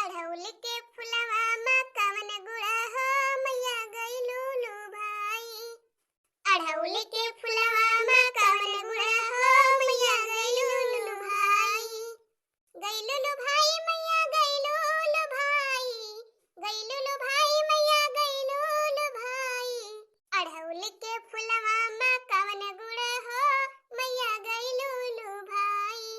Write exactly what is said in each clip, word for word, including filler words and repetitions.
अढ़उल के फुलवा मा कवन गुण हो, मैया गइलू लुभाई। अढ़उल के फुलवा मा कवन गुण हो, मैया गइलू लुभाई। गइलू लुभाई, मैया गइलू लुभाई। गइलू लुभाई, मैया गइलू लुभाई। अढ़उल के फुलवा मा कवन गुण हो, मैया गइलू लुभाई।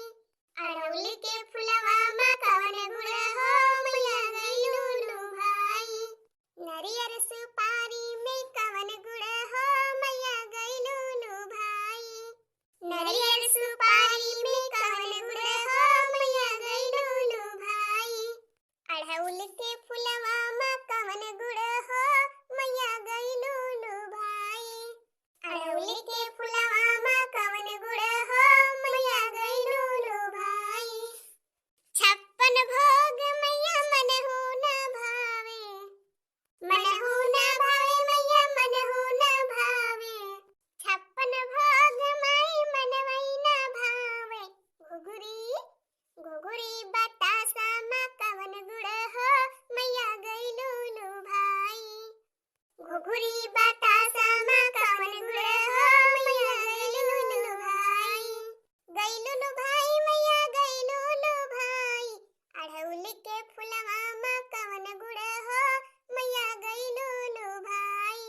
अढ़उल के फुलवा मा कवन गुण हो, मैया गइलू लुभाई। नरियर सुपारी में कवन गुण हो, मैया गइलू लुभाई। नरियर सुपारी में कवन गुण हो, मैया गइलू लुभाई। अढ़उल के फुलवा मा कवन गुण हो, मैया गइलू लुभाई। अढ़उल के फुलवा मा कवन गुण हो, मैया गइलू लुभाई। छप्पन भोग मैया मनहु ना भावे, मनहु ना भावे मैया मनहु ना भावे। छप्पन भोग माई मनवई ना भावे। घुघुरी, घुघुरी बतासा मा कवन गुण हो, मैया गइलू लुभाई। घुघुरी बतासा मा कवन गुण हो, मैया गइलू लुभाई। गइलू लुभाई, मैया गइलू लुभाई। अढ़उल के फुलवा मा कवन गुण हो, मैया गइलू लुभाई।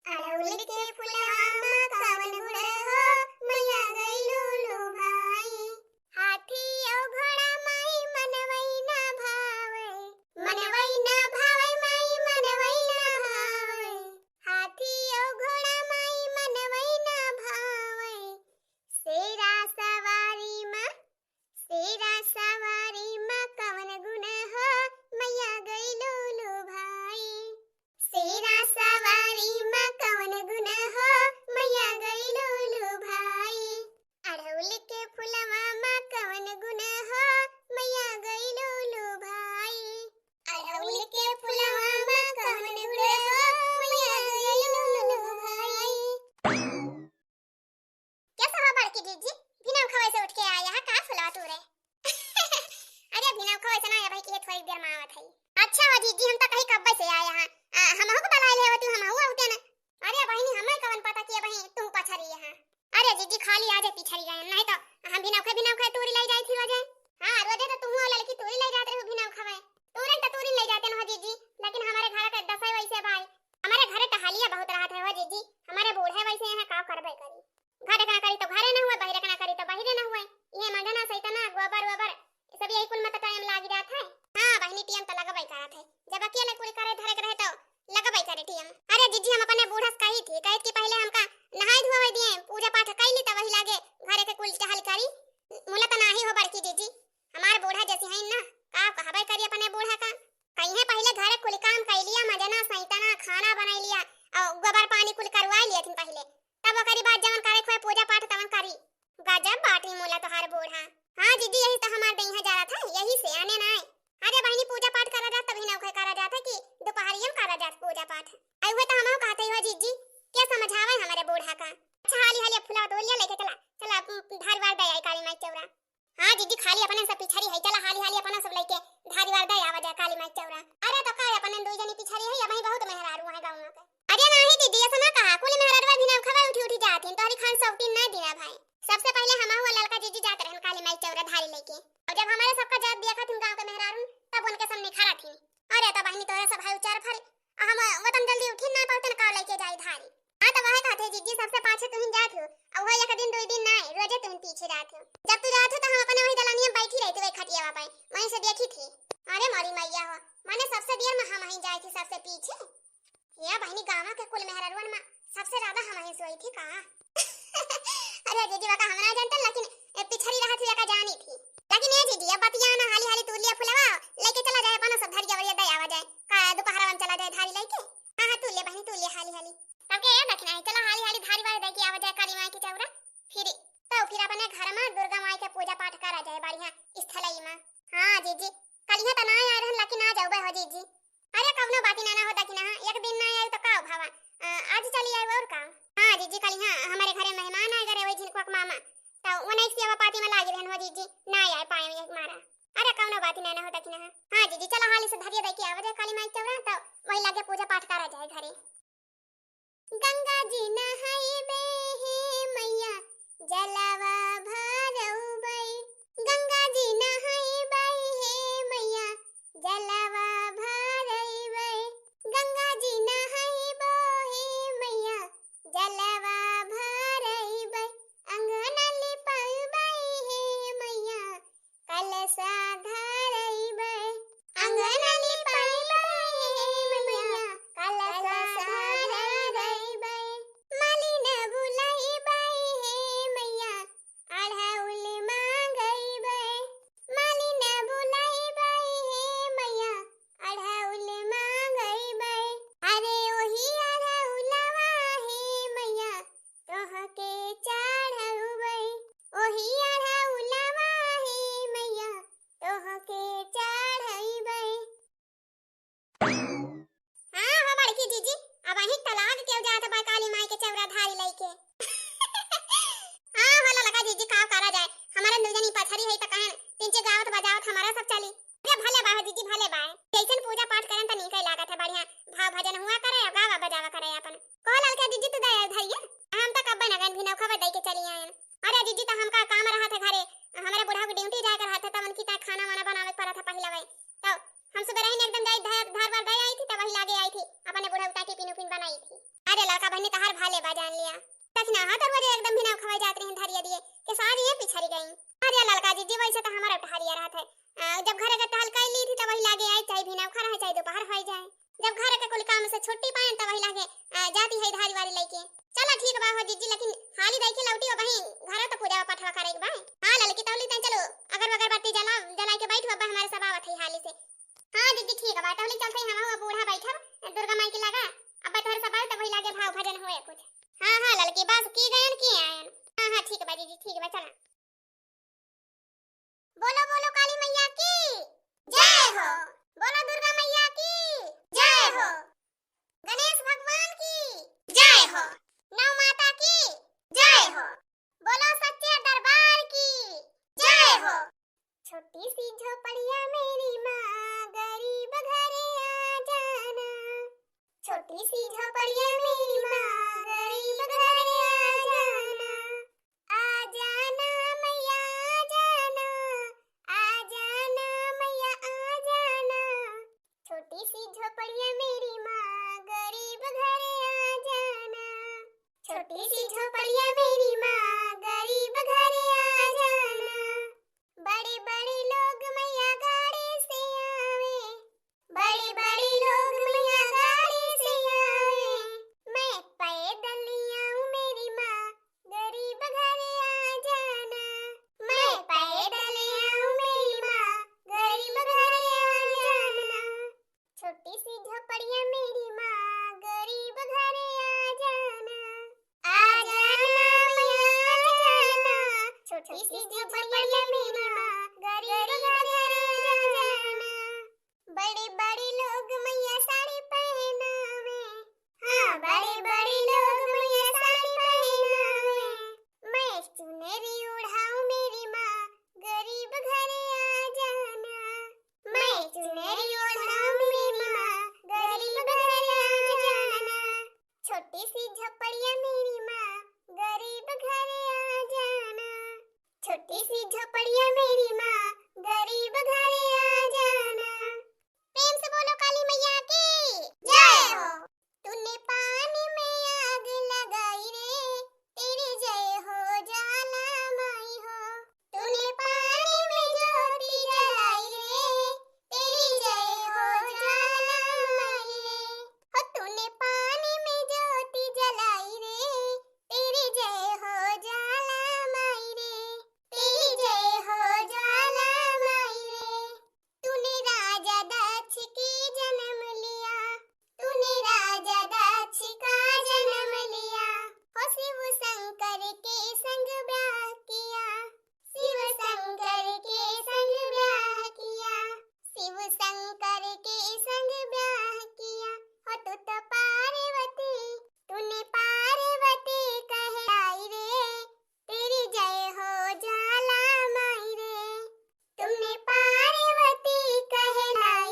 अढ़उल के फुलवा मा कवन गुण हो, मैया गइलू लुभाई। हाथी अउ घोड़ा माई मनवई ना भावे, मनवई ना भावे माई, मनवई ना भावे। हाथी अउ घोड़ा माई मनवई ना भावे। शेरा सवारी मा, शेरा सवारी मा कवन गुण हो, मैया गइलू लुभाई। शेरा सवारी मा कवन गुण हो, मैया गइलू लुभाई। अढ़उल के फुलवा मा कवन गुण हो, मैया गइलू लुभाई। अढ़उल के फुलवा मा कवन गुण हो, मैया गइलू लुभाई। का सब बड़की जीजी, भिनउखवै से उठ के आया है, का फुलवा तूरे? अरे भिनउखवै से ना, अबही की थोड़ी देर मा आवत है। अच्छा हो जीजी, हम तो कहीं कब्बे से आया है, आ, हमहू को बुलाए ले होती, हमहू आवते ना। अरे बहिनी, हमें कवन पता कि अबही तू पछरी है। अरे जीजी, खाली आजे पिछरी रहे, नहीं तो हम भिनउखै, भिनउखै तूरी लै जाई थी रोजे। हाँ, रोजे तो तू ललकी तूरी लै जात रही भिनउखवै। तूरन तो तूरी लै जाते न हो जीजी, लेकिन हमारे घर के दसै वैसे भाई, हमारे घरे टहलिया बहुत रहत है हो जीजी, हमारे बूढ़े वैसे हैं, का करबे करी। घरे का ना करी तो घरे न हुए, बहिरे का ना करी तो बहिरे न हुए। ये मंजना सैतना गोबर वोबर, सब यही कुल में तो टाइम लाग जात है। हाँ बहिनी, टाइम तो लगबे करत है, जब अकेले कुल करे धरे के रहे तो लगबे करे टाइम। अरे जीजी, हम अपने बूढ़ा से कही थी, कही कि पहले हमका नहाए धोवे दिए, पूजा पाठ कैली, तब वही लागे घरे के कुल टहल करी। मुला तो नाही हो बड़की जीजी, हमार बूढ़ा जैसी है ना, का कहबे करी अपने बूढ़ा का। कहीं पहले घरे कुल काम कैलिया, मंजना सैतना खाना बनाई लिया, और गोबर पानी कुल करवा लिया थी पहले, तब ओकरी बाद जवन करे खोए पूजा पाठ तवन करी। गजब बाटी मुला तोहार बूढ़ा। हाँ जीजी, यही तो हमार देह जरा था, यही से आने ना आए। अरे बहिनी, पूजा पाठ करा जात तभी नौखे करा जात है कि दोपहरियम करा जात पूजा पाठ। आई हुए तो हम कहते ही हो जीजी, क्या समझावे हमारे बूढ़ा का। अच्छा हाली हाली अब फुला तोड़ लिया, लेके चला, चला, उम, धार वार दे आई काली माई चौरा। हाँ जीजी, खाली अपने सब पिछड़ी है, चला हाली हाली अपना सब लेके धारी वार दे आवा जाए काली माई चौरा। अरे तो का अपने दुई जनी पिछड़ी है, अबही बहुत मेहरारू है गाँव के। अरे नाही जीजी, ऐसा ना कहा, कुल मेहरारू भी नौखवा उठी उठी जाती, तोहरी खान सौतीन ना दिना भाई। सबसे पहले हम हुआ ललका जीजी जात रहन काली माई चौरा धारी लेके, और जब हमारे सबका जात दिया खातिन गाँव के मेहरारू, तब उनके सब निखारा थी। अरे तो बहिनी, तोहरे सब है उचार फरी, आ हम वतन जल्दी उठी ना पावतन, का लेके जाई धारी। हाँ तो वह कहते जीजी, सबसे पाछे तुहिन जात हो, और वह एक दिन दुई दिन ना आए, रोजे तुहिन पीछे जात हो। जब तू जात हो तो हम अपने वही दलानिया में बैठी रहती, वही खटिया पे, वहीं से देखी थी। अरे मोरी मैया हो, माने सबसे देर में हम वहीं जाए थी सबसे पीछे। या बहिनी, गाँव के कुल मेहरारुअन में सबसे ज्यादा हम ही सोई थी का? अरे जीजी, वका हम ना जानते, लेकिन ए, पिछड़ी रहा थी, वका जानी थी। लेकिन ए जीजी, अब बतिया ना, हाली हाली तूर लिया फुलवा, लेके चला जाए, अपना सब धरिया वरिया दे आवा जाए, का दोपहरवा में चला जाए धारी लेके। हाँ हाँ, तूर लिया बहिनी, तूर लिया हाली हाली। तब के ए दखिना है, चला हाली हाली धारी वारी दे के आवा जाए काली माई की चौरा। फिर तो फिर अपने घर में दुर्गा माई के पूजा पाठ करा जाए बढ़िया स्थलई में। हाँ जीजी, कलिया तो ना आए रहन, लेकिन आ जाओ हो जीजी। अरे कौनो बात ना, ना होता कि ना, एक दिन ना आए तो का भावा, अ, आज चली आए और का। हाँ जीजी, कल यहाँ हमारे घरे मेहमान आए करे, वही झिनकुआ के मामा, तो वो नहीं सेवा पाती में लागी रहन हो जीजी, ना आए पाए एक मारा। अरे कौनो बात ना, ना होता कि ना। हाँ दीदी, चला हाली से धरिया दे के आवा जाए काली माई के चौरा, तो वही लागे पूजा पाठ करा जाए घरे। गंगा जी नहाइबे हे मैया, जलवा भरउबे। गंगा जी नहाइबे हे मैया, जलवा भरइबे। गंगा जी नहाइबो हे मैया, जलवा भरइबे। अंगना लिपइबे हे मैया, कलशा धरइबे। अंगना लिपइबे हे मैया, कलशा धरइबे। मालिन बुलइबे हे मैया, अढ़उल मांगइबे। मालिन बुलइबे हे मैया, अढ़उल मांगइबे। अरे ओही अढ़उलवा हे मैया, तोहके चढ़उबे। ओही अढ़उलवा हे मैया, तोहके चढ़इबे। हाँ हो बड़की जीजी, अबहीं तलाक केहू जात बा काली माई के चौरा धारी लइके। हाँ हो ललका जीजी, का करा जाए, हमारे दुजनी पछरी है त कहन तिनचे गावत बजावत हमारा सब चली। अरे भले बा हो जीजी, भले बा। जैसन पूजा पाठ करन त नीके लागत है, बढ़िया भाव भजन हुआ करे, गावा बजावा करे अपन। कहो ललका जीजी, तू दे धरिया, हम त कब्बे न गन भी नौखा दे के चली आयन। अरे जीजी, त हमका काम रहत है घरे, हमारे बुढ़ा के ड्यूटी जाए के रहत है, त उनकी त खाना वाना बनावे के पड़त है पहिला वही। तो हम सुबह रही एकदम जाई धार, धार वार दे आई थी, तब वही लागे आई थी, अपने बुढ़ा उठा टिफिन उफिन बनाई थी। अरे ललका बहनी, तहार भाले बा जान लिया। तखना हा तरुआ जे एकदम भी ना खवाई जात रही धरिया दिए, के सारी ये पिछड़ी गई। अरे ललका जीजी, वैसे तो हमारा टहरिया रहत है। आ, जब घर के टहल कर ली थी, तब वही लागे आई, चाहे भी ना खा रहे, चाहे दोपहर हो जाए। जब घर के कुल काम से छुट्टी पाए, तब वही लागे, आ, जाती है धारी वारी लेके। चला ठीक बा हो जीजी, लेकिन हाली दई के लौटी हो बहिन, घर तो पूजा पाठवा करे के बा। हाँ ललकी, तौली तैं चलो, अगर अगरबत्ती जला, जलाई के बैठ बा, हमारे सब आवत है हाली से। हाँ दीदी ठीक बा, तौली चलते हम वो बूढ़ा बैठब दुर्गा माई के लगा। अब तोहर सब आए तो वही लागे भाव भजन होए कुछ। हाँ हाँ ललकी, बस की गयन की आयन। हाँ हाँ ठीक बा दीदी, ठीक बा, चला। बोलो बोलो काली मैया की जय हो। बोलो दुर्गा मैया की जय हो। गणेश भगवान की जय हो। नौ माता की जय हो। बोलो सच्चे दरबार की जय हो। छोटी सी झोपड़िया मेरी माँ, गरीब घरे आ जाना। छोटी सी झोपड़िया मेरी माँ, गरीब घरे आ जाना। आ जाना मैया, आ जाना, आ जाना मैया, आ जाना। छोटी सी झोपड़िया मेरी माँ, गरीब घरे आ जाना। छोटी सी झोपड़िया मेरी माँ, गरीब घरे आ जाना। बड़े बड़े लोग मैया गाड़ी से आवे, बड़े बड़े लोग मैया गाड़ी से आवे। मैं पैदल आऊँ मेरी माँ, गरीब घरे आ जाना। मैं पैदल आऊँ मेरी माँ, गरीब घरे आ जाना। छोटी सी झोपड़िया मेरी माँ, गरीब घरे आ जाना। आ जाना मैया, आ जाना। छोटी सी झोपड़िया मेरी माँ, गरीब घरे आ जाना। बड़े बड़े लोग मैया साड़ी पहनावे। हाँ, बड़े बड़े लोग मैया साड़ी पहनावे। मैं चुनरी ओढ़ाऊँ मेरी माँ, गरीब घरे आ जाना। मैं चुनरी ओढ़ाऊँ मेरी माँ, गरीब घरे आ जाना। छोटी सी झोपड़िया मेरी माँ, गरीब घरे आ जाना। छोटी सी झोपड़िया मेरी माँ, गरीब घरे आ जाना। प्रेम से बोलो काली मैया की जय हो। तूने पानी में आग लगाई रे, तेरी जय हो जाला माई हो। तूने पानी में ज्योति जलाई रे, तेरी जय हो जाला माई रे। हो तूने पानी में ज्योति जलाई रे, तेरी जय हो जाला माई रे, तेरी जय हो जाला माई रे। तूने राजा दक्ष की जन्म लिया, तूने राजा दक्ष का जन्म लिया। हो शिव शंकर के संग ब्याह किया, शिव शंकर के संग ब्याह किया, शिव शंकर के संग ब्याह किया। हो तू तो पार्वती, तूने पार्वती कहलाई रे, तेरी जय हो जाला माई रे। तूने पार्वती कहलाई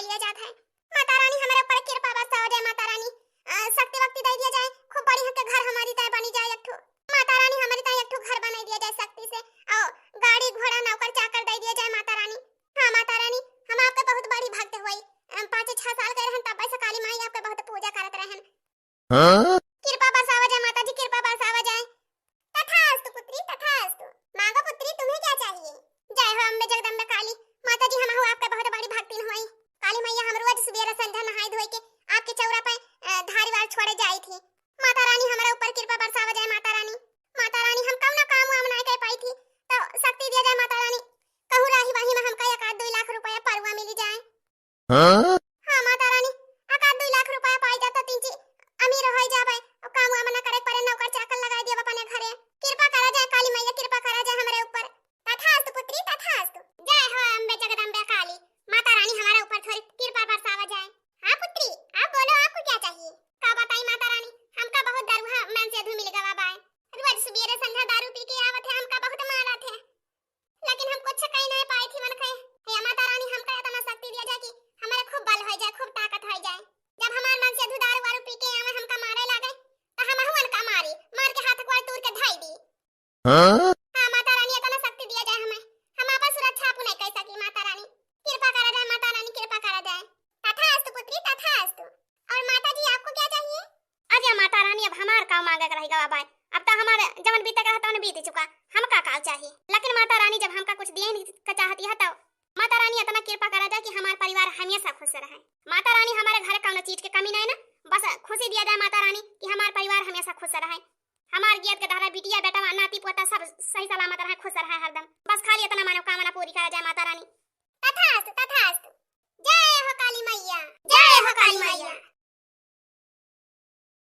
दिया जात है। माता रानी हमरे ऊपर कृपा बरसावा जाए माता रानी। अ, शक्ति वक्ति दे दिया जाए, खूब बड़ी हमके घर हमारी ताई बनी जाए एक ठो। माता रानी हमारी ताई एक ठो घर बनाई दिया जाए शक्ति से। और गाड़ी घोड़ा नौकर चाकर दे दिया जाए माता रानी। हाँ माता रानी, हम आपके बहुत बड़ी भक्त हुई। अ, पाँच छह साल के रहन तब से काली माई आपके बहुत पूजा करत रहन। हाँ? कृपा बरसावा जाए माता जी, कृपा बरसावा जाए। तथास्तु पुत्री, तथास्तु। मांगो पुत्री, तुम्हें क्या चाहिए? जय हो अम्बे जगदम्बे काली। माता जी, हम हो आपके बहुत बड़ी भक्तिन होई। काली मैया, हम रोज सुबेरे संझा नहाई धोई के आपके चौरा पे, अ, धारी वार छोड़े जाई थी। माता रानी, हमारे ऊपर कृपा बरसावा जाए माता रानी। माता रानी, हम कौनो काम वाम ना कर पाई थी, तो शक्ति दिया जाए माता रानी। कहूँ राही वाही में हमका एक आध दो लाख रुपया परुआ मिली जाए। हाँ? हाँ माता रानी, एक आध दो लाख रुपया पाई जाता, तीन ची अमीर हो जाबे, और काम वाम ना करे पड़े, नौकर चाकर लगा दिया अपने घरे। कृपा करा जाए काली मैया, कृपा करा जाए हमारे ऊपर। तथास्तु पुत्री, तथास्तु। जय हो अम्बे जगदम्बे काली। माता रानी हमारे ऊपर थोड़ी कृपा बरसावा जाए। हाँ पुत्री, आप बोलो, आपको क्या चाहिए? का बताई माता रानी, हमका बहुत दरुहा मन से अधू मिल गवा बाय। रोज सुबेरे संझा दारू पी के आवत है, हमका बहुत मारत है, लेकिन हम कुछ कही नहीं पाई थी मन कहे। हे माता रानी, हमका इतना शक्ति दिया जाए कि हमारे खूब बल हो जाए, खूब ताकत हो जाए। जब हमार मन से अधू दारू वारू पी के आवे, हमका मारे लागे, तो हम उनका मारी, मार के हाथ गोड़ तोड़ के धाई दी। हाँ? हाँ माता रानी, इतना शक्ति दिया जाए हमें, हम आपन सुरक्षा आपू नहीं कर सकी। माता रानी कृपा करा जाए, माता रानी कृपा करा जाए। तथास्तु पुत्री, तथास्तु। और माता जी, आपको क्या चाहिए? अरे माता रानी, अब हमार का मांगे के रह गवा बाय, अब तो हमारे जवन बीते के रहा तवन बीत चुका, हमका का चाहिए? लेकिन माता रानी जब हमका कुछ दिए नहीं का चाहती है तो माता रानी इतना कृपा करा जाए कि हमार परिवार हमेशा खुश रहे। माता रानी हमारे घर कौनो चीज के कमी नहीं ना, बस खुशी दिया जाए माता रानी कि हमार परिवार हमेशा खुश रहे। हमार गियत के धारा बिटिया बेटा नाती पोता सब सही सलामत रहे, खुश रहे हरदम। बस खाली इतना मनोकामना पूरी करा जाए माता रानी। तथास्तु, तथास्तु। जय हो काली मैया, जय हो काली मैया।